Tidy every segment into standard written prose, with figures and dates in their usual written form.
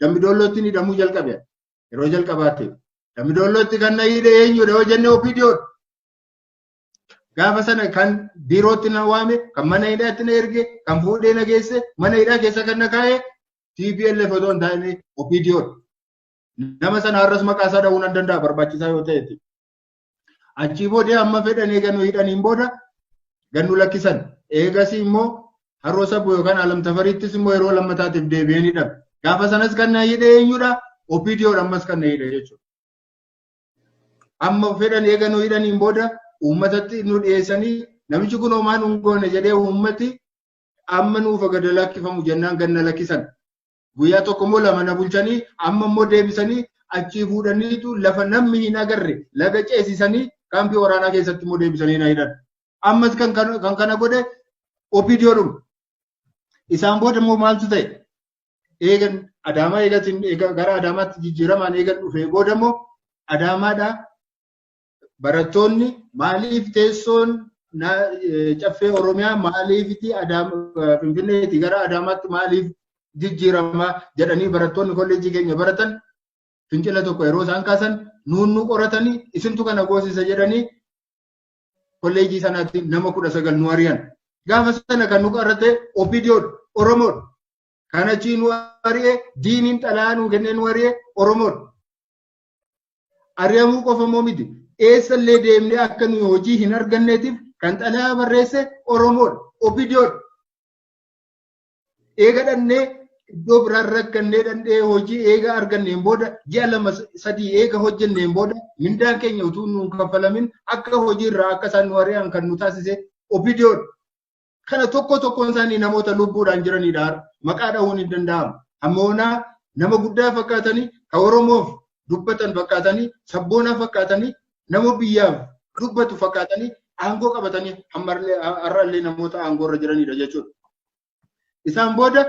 Dambidollootti hidhamuu jalqabe. Yeroo jalqabaatti. Dambidollootti kan na hidhe eenyudha yoo jenne OPDOdha. Gaafa sana kan biirootti na waame, kan mana hidhaatti na erge, kan fuudhee na geesse, mana hidhaa keessa kan na kaa'e TPLF otoo hin taane OPDOdha. Nama sana har'as maqaa isaa dha'uu nan danda'a barbaachisaa yoo ta'etti. Achii booda amma fedhan eega nu hidhaniin booda gannu lakkisan. Eegasii immoo Haroo Sabbuu yookaan Alam Tafariittis immoo yeroo lammataatiif deebi'ee ni dhabe. Gaafa sanas kan na hidhe eenyudha? OPDOdha ammas kan na hidhe jechuudha. Amma fedhan eega nu hidhaniin booda uummatatti nu dhiyeessanii namichi kun homaa nu hin goone jedhee uummati amma nuuf gad lakkifamu jennaan ganna lakkisan. Guyyaa tokko immoo lama na bulchanii amma immoo deebisanii achii fuudhaniitu lafa namni hin agarre laga ceesisanii kaampii waraanaa keessatti immoo deebisanii na hidhan. Ammas kan kana godhe OPDOdhuma. Isaan booda immoo maaltu ta'e? Eegan Adaamaa eegatiin gara Adaamaatti jijjiiramaan eegan dhufee booda immoo Adaamaadhaa barattoonni maaliif teessoon caffee Oromiyaa maaliifiti Finfinneeti gara Adaamaatti maaliif jijjiiramaa jedhanii barattoonni kolleejjii keenya baratan fincila tokko yeroo isaan kaasan nuun nu qoratanii isintu kana goosisa jedhanii kolleejjii sanaatti nama 19 nu ari'an. Gaafa sana kan nu qorate OPDOdha, Oromoodha. Kan achii nu ari'e diiniin xalayaa nu kennee nu ari'e Oromoodha. Ari'amuu qofa immoo miti. Eessallee deemnee akka nuyi hojii hin arganneetiif kan xalayaa barreesse Oromoodha, OPDOdha. Eega dhannee iddoo biraan rakkannee dhandhee hojii eega arganneen booda ji'a 2 3 eega hojjenneen booda mindaan keenya utuu nuun kaffalamin akka hojii irraa akka isaan nu ari'an kan nu taasise OPDOdha. Kana tokko tokkoon isaanii namoota lubbuudhaan jiranidha. Maqaa dha'uun hin danda'amu. Hamma onaa nama guddaa fakkaatanii kan Oromoof dubbatan fakkaatanii sabboonaa fakkaatanii nama biyyaaf dubbatu fakkaatanii aangoo qabatanii har'allee namoota aangoo irra jiranidha jechuudha. Isaan booda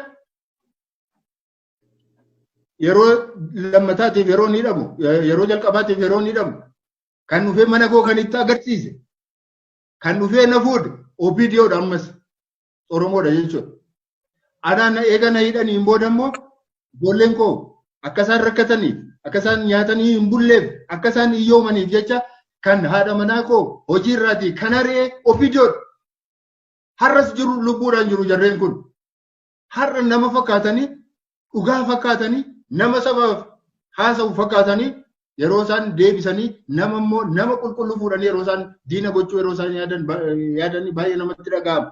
yeroo lammataatiif yeroo ni dhabu, yeroo jalqabaatiif yeroo ni dhabu, kan dhufee mana koo kan itti agarsiise, kan dhufee na fuudhe OPDOdha ammas Oromoodha jechuudha. Anaan eega na hidhaniin booda immoo ijoolleen koo akka isaan rakkataniif, akka isaan nyaatanii hin bulleef, akka isaan hiyyoomaniif jecha kan haadha manaa koo hojii irraatii kan ari'e OPDOdha. Har'as jiru lubbuudhaan jiru jarreen kun. Har'a nama fakkaatanii dhugaa fakkaatanii nama sabaaf haasa'u fakkaatanii yeroo isaan deebisanii nama immoo nama qulqulluu fuudhanii yeroo isaan diina gochuu yeroo isaan yaadanii baay'ee namatti dhaga'ama.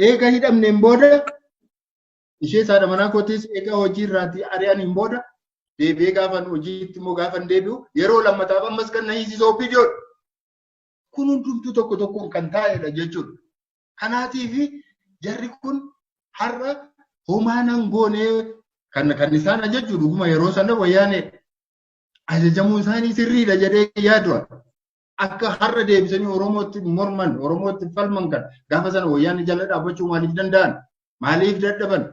Eega hidhamneen booda ishee haadha manaa kootiis eega hojii irraatii ari'aniin booda deebi'ee gaafan hojiitti immoo gaafan deebi'u yeroo lammataaf ammas kan na hiisisu OPDOdha. Kun hundumtuu tokko tokkoon kan taa'edha jechuudha. Kanaatiif jarri kun har'a homaa nan goonee kan isaan ajaju dhuguma yeroo sana wayyaanee ajajamuun isaanii sirriidha jedhee yaadu. Akka har'a deebisanii Oromootti morman, Oromootti falman kan gaafa sana wayyaanee jala dhaabbachuu maaliif danda'an? Maaliif dadhaban?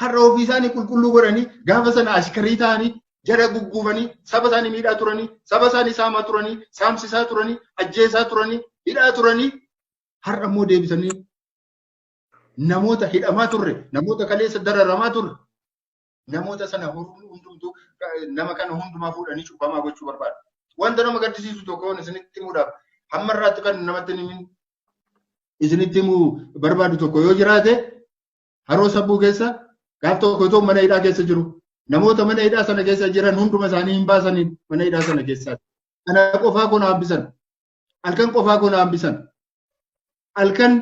Har'a ofii isaanii qulqulluu godhanii gaafa sana ashkarii ta'anii jala gugguufanii saba isaanii miidhaa turanii, saba isaanii saamaa turanii, saamsisaa turanii, ajjeesaa turanii, hidhaa turanii har'a immoo deebisanii namoota hidhamaa turre, namoota kaleessa dararamaa turre, namoota sana hundumtuu nama kana hundumaa fuudhanii cubbamaa gochuu barbaadu. Wanta nama gaddisiisu tokko isinitti himuudhaaf hamma irraatti kan namatti himin isinitti himuu barbaadu tokko yoo jiraate Haroo Sabbuu keessa gaaf tokko otoo mana hidhaa keessa jiru namoota mana hidhaa sana keessa jiran hunduma isaanii hin baasaniin mana hidhaa sana keessaa. Ana qofaa kun hambisan. Halkan qofaa kun hambisan. Halkan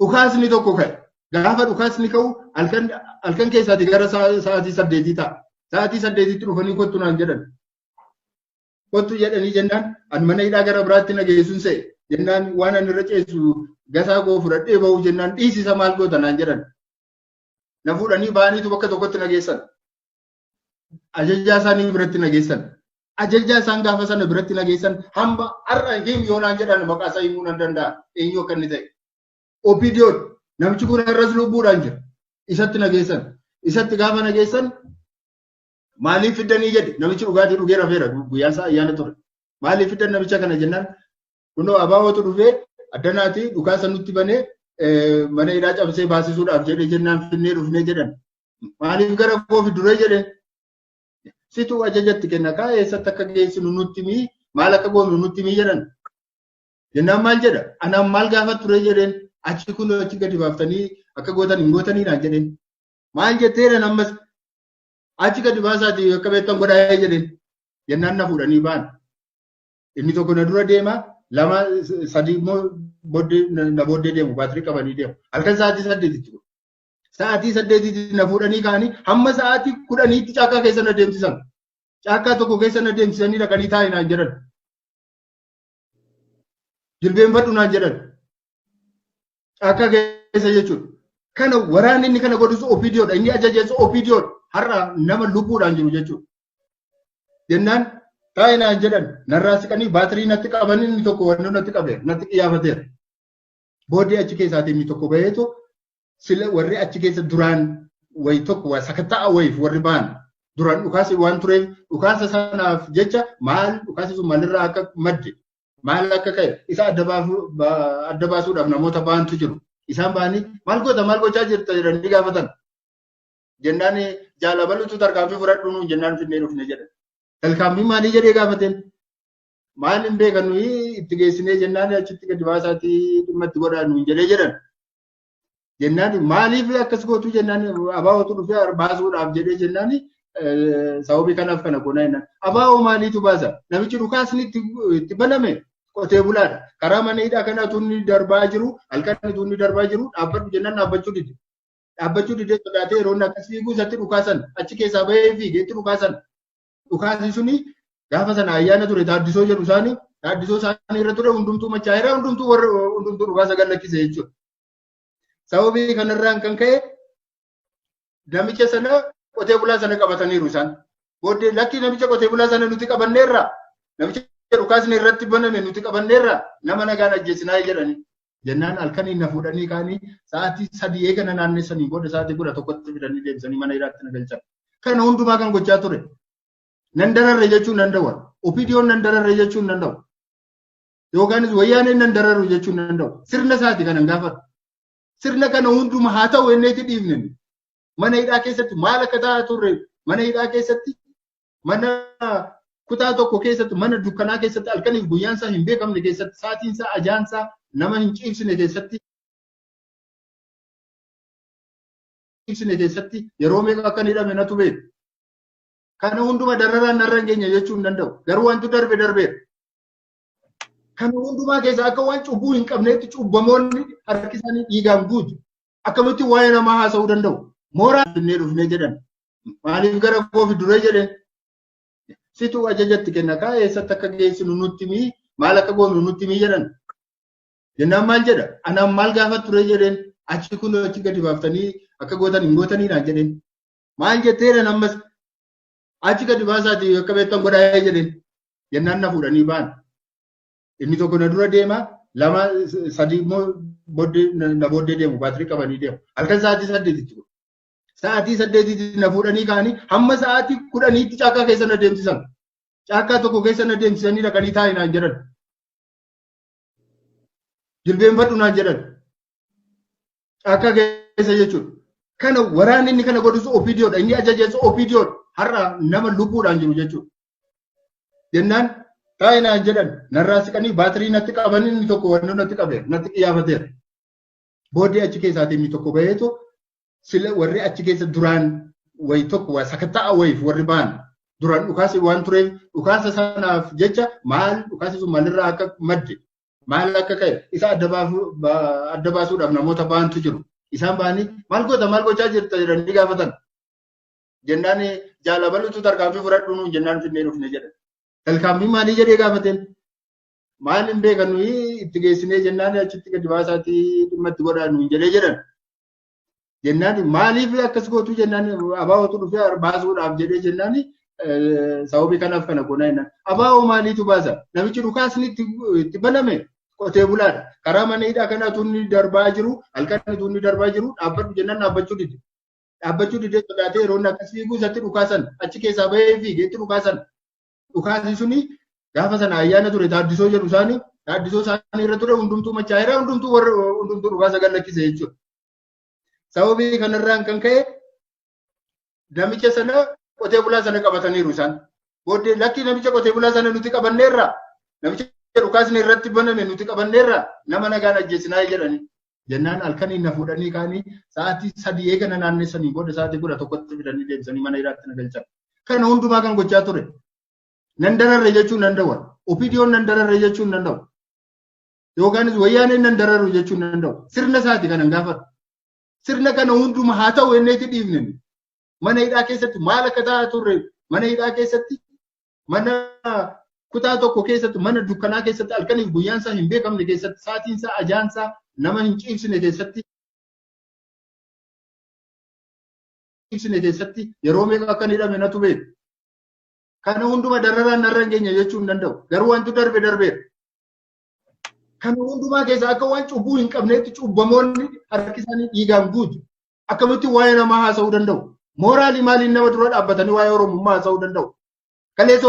dhukaasni tokko ka'e. Gaafa dhukaasni ka'u halkan keessaati gara sa'aatii 8 ta'a. Sa'aatii 8tti dhufanii kottu naan jedhan. Kottu jedhanii jennaan an mana hidhaa gara biraatti na geessuun se'e. Jennaan waan ani irra ceesu gasaa koo fudhadhee ba'uu jennaan dhiisisa maal goota naan jedhan. Na fuudhanii ba'aniitu bakka tokkotti na geessan. Ajajaa isaanii biratti na geessan. Ajajaa isaan gaafa sana biratti na geessan hamba har'a him yoo naan jedhan maqaa isaa himuu nan danda'a. Eenyu akka inni ta'e. OPDOn namichi kun har'as lubbuudhaan jira. Isatti na geessan. Isatti gaafa na geessan maaliif fiddanii jedhe namichi dhugaatii dhugee rafeera guyyaan isaa ayyaana ture. Maaliif fiddan namicha kana jennaan kunoo abaa'ootu dhufee addanaatii dhukaasa nutti banee mana hidhaa cabsee baasisuudhaaf jedhee jennaan finnee dhufnee jedhan. Maaliif gara koo fiduree jedheen? Situ ajajatti kenna kaa eessatti akka geessinu nutti himi, maal akka goonu nutti himi jedhan. Jennaan maal jedha? Anaan maal gaafa ture jedheen? Achi kun achi gadi baaftanii akka gootan hin gootanii naan jedheen. Maal jetteedhan ammas achi gadi baasaati akka beektan godhaa jedheen. Jennaan na fuudhanii ba'an. Inni tokko na dura deema, lama sadii immoo na booddee deemu, baatirii qabanii deemu. Halkan sa'aatii 8tti. Sa'aatii 8tti na fuudhanii ka'anii hamma sa'aatii 10tti caakkaa keessa na deemsisan. Caakkaa tokko keessa na deemsisanii dhaqanii taa'e naan jedhan. Jilbeenfadhu naan jedhan. Caakkaa keessa jechuudha. Kana waraanni inni kana godhus OPDOdha. Inni ajajeessu OPDOdha. Har'a nama lubbuudhaan jiru jechuudha. Jennaan taa'e naan jedhan. Narraa siqanii baatirii natti qaban, inni tokko wannoo natti qabe natti qiyyaafateera. Booddee achi keessaatii inni tokko baheetu sila warri achi keessa duraan wayi tokko waa sakatta'a wayiif warri ba'an duraan dhukaasi waan tureef dhukaasa sanaaf jecha maal dhukaasi sun maalirraa akka madde maal akka ka'e isa adda baasuudhaaf namoota ba'antu jiru. Isaan ba'anii maal goota maal gochaa jirta jedhanii gaafatan. Jennaan jaalabalutu tarkaanfii fudhadhu nuun jennaan finnee dhufne jedhan. Tarkaanfii maalii jedhee gaafateen? Maal hin beekan nuyi itti geessinee jennaan achitti gadi baasaatii dhimma itti godhaa nuun jedhee jedhan. Jennaan maaliif akkas gootu jennaan abaa'ootu dhufee baasuudhaaf jedhee jennaan sababii kanaaf kana goonaa jennaan. Abaa'oo maaliitu baasa? Namichi dhukaasni itti baname qotee bulaadha. Karaa mana hidhaa kanatu inni darbaa jiru, halkan inni darbaa jiru dhaabbadhu jennaan dhaabbachuu dide. Dhaabbachuu didee sodaatee yeroo inni akkas fiiguu isatti dhukaasan achi keessaa bahee fiigee itti dhukaasan. Dhukaasni suni gaafa sana ayyaana ture taaddisoo jedhu isaanii taaddisoo isaanii irra ture hundumtuu machaa'eera hundumtuu warra hundumtuu dhukaasa gallakkise jechuudha. Sababii kanarraan kan ka'e namicha sana qotee bulaa sana qabataniiru isaan. Booddee lakki namicha qotee bulaa sana nuti qabanneerra namicha dhukaasni irratti baname nuti qabanneerra nama nagaan ajjeesinaa jedhani. Jennaan halkaniin na fuudhanii ka'anii sa'aatii 3 eegana naannessanii booda sa'aatii 11tti fidanii deebisanii mana hidhaatti na galchan. Kana hundumaa kan gochaa ture. Nan dararre jechuun nan danda'u. OPDOn nan dararre jechuun nan danda'u. Yookaanis wayyaaneen nan dararu jechuun nan danda'u. Sirna isaati kanan gaafadhu. Sirna kana hunduma haa ta'u enneeti dhiifne. Mana hidhaa keessatti maal akka ta'aa turre mana hidhaa keessatti mana kutaa tokko keessatti mana dukkanaa keessatti halkaniif guyyaan isaa hin beekamne keessatti sa'aatiin isaa ajaan isaa nama hin ciibsine keessatti yeroo meeqa akka hidhame natu beeku. Kana hunduma dararaan narra hin geenye jechuu hin danda'u. Garuu wanti darbe darbeera. Kana hundumaa keessa akka waan cubbuu hin qabneetti cubbamoonni harki isaanii dhiigaan guutu. Akkamitti waa'ee namaa haasa'uu danda'u? Mooraa finnee dhufnee jedhan. Maaliif gara koo fiduree jedheen? Situ ajajatti kenna kaa eessatti akka geessinu nutti himi, maal akka goonu nutti himi jedhan. Jennaan maal jedha? Anaan maal gaafa ture jedheen? Achi kun achi gadi baaftanii akka gootan hin gootanii naan jedheen. Maal jetteedhan ammas achi gadi baasaati akka beektan godhaa jedheen. Jennaan na fuudhanii ba'an. Inni tokko na dura deema, lama sadii immoo na booddee deemu, baatirii qabanii deemu. Halkan sa'aatii 8tti. Sa'aatii 8tti na fuudhanii ka'anii hamma sa'aatii 10tti caakkaa keessa na deemsisan. Caakkaa tokko keessa na deemsisanii dhaqanii taa'e naan jedhan. Jilbeenfadhu naan jedhan. Caakkaa keessa jechuudha. Kana waraanni inni kana godhus OPDOdha. Inni ajajeessu OPDOdha. Har'a nama lubbuudhaan jiru jechuudha. Jennaan taa'e naan jedhan. Narraa siqanii baatirii natti qabanii inni tokko wannoo natti qabe natti qiyyaafateera. Booddee achi keessaatii inni tokko baheetu sila warri achi keessa duraan wayi tokko waa sakatta'a wayiif warri ba'an duraan dhukaasi waan tureef dhukaasa sanaaf jecha maal dhukaasi sun maalirraa akka madde maal akka ka'e isa adda baasuudhaaf namoota ba'antu jiru. Isaan ba'anii maal goota maal gochaa jirta jedhanii gaafatan. Jennaan jaalabalutu tarkaanfii fudhadhu nuun jennaan finnee dhufne jedhan. Tarkaanfii maalii jedhee gaafateen? Maal hin beekan nuyi itti geessinee jennaan achitti gadi baasaatii dhimma itti godhaa nuun jedhee jedhan. Jennaan maaliif akkas gootu jennaan abaa'ootu dhufee baasuudhaaf jedhee jennaan sababii kanaaf kana goonaa jennaan. Abaa'oo maaliitu baasa? Namichi dhukaasni itti baname qotee bulaadha. Karaa mana hidhaa kanaatu inni darbaa jiru, halkan inni darbaa jiru dhaabbadhu jennaan dhaabbachuu dide. Dhaabbachuu didee sodaatee yeroo inni akkas fiiguu isatti dhukaasan achi keessaa bahee fiigee itti dhukaasan. Dhukaasni suni gaafa sana ayyaana ture taaddisoo jedhu isaanii taaddisoo isaanii irra ture hundumtuu machaa'eera hundumtuu warra hundumtuu dhukaasa gallakkise jechuudha. Sababii kanarraan kan ka'e Namicha sana, qotee bulaa sana qabataniiru isaan. Booddee lakki, namicha qotee bulaa sana nuti qabanneerra. Namicha dhukaasni irratti baname nuti qabanneerra, nama nagaan ajjeesinaa jedhani. Jennaan halkaniin na fuudhanii kaanii sa'aatii 3 eegana naannessanii booda sa'aatii 11tti fidanii deebisanii mana hidhaatti na galchan. Kana hundumaa kan gochaa ture. Nan dararre jechuun danda'u. OPDOn nan dararre jechuun danda'u. Yookaanis Wayyaaneen nan dararu jechuun danda'u. Sirna isaati kanan gaafadhu. Sirna kana hunduma haa ta'u enneeti dhiifne. Mana hidhaa keessatti maal akka ta'aa turre, mana hidhaa keessatti, mana kutaa tokko keessatti, mana dukkanaa keessatti, halkaniif guyyaan isaa hin beekamne keessatti, sa'aatiin isaa ajaan isaa nama hin ciibsine keessatti yeroo meeqa akka hidhame natu beeku. Kana hunduma dararaan narra hin geenye jechuu hin danda'u. Garuu wanti darbe darbeera. Kana hundumaa keessa akka waan cubbuu hin qabneetti cubbamoonni harki isaanii dhiigaan guutu. Akkamitti waa'ee namaa haasa'uu danda'u? Mooraalii maaliin nama dura dhaabbatanii waa'ee Oromummaa haasa'uu danda'u? Kaleessa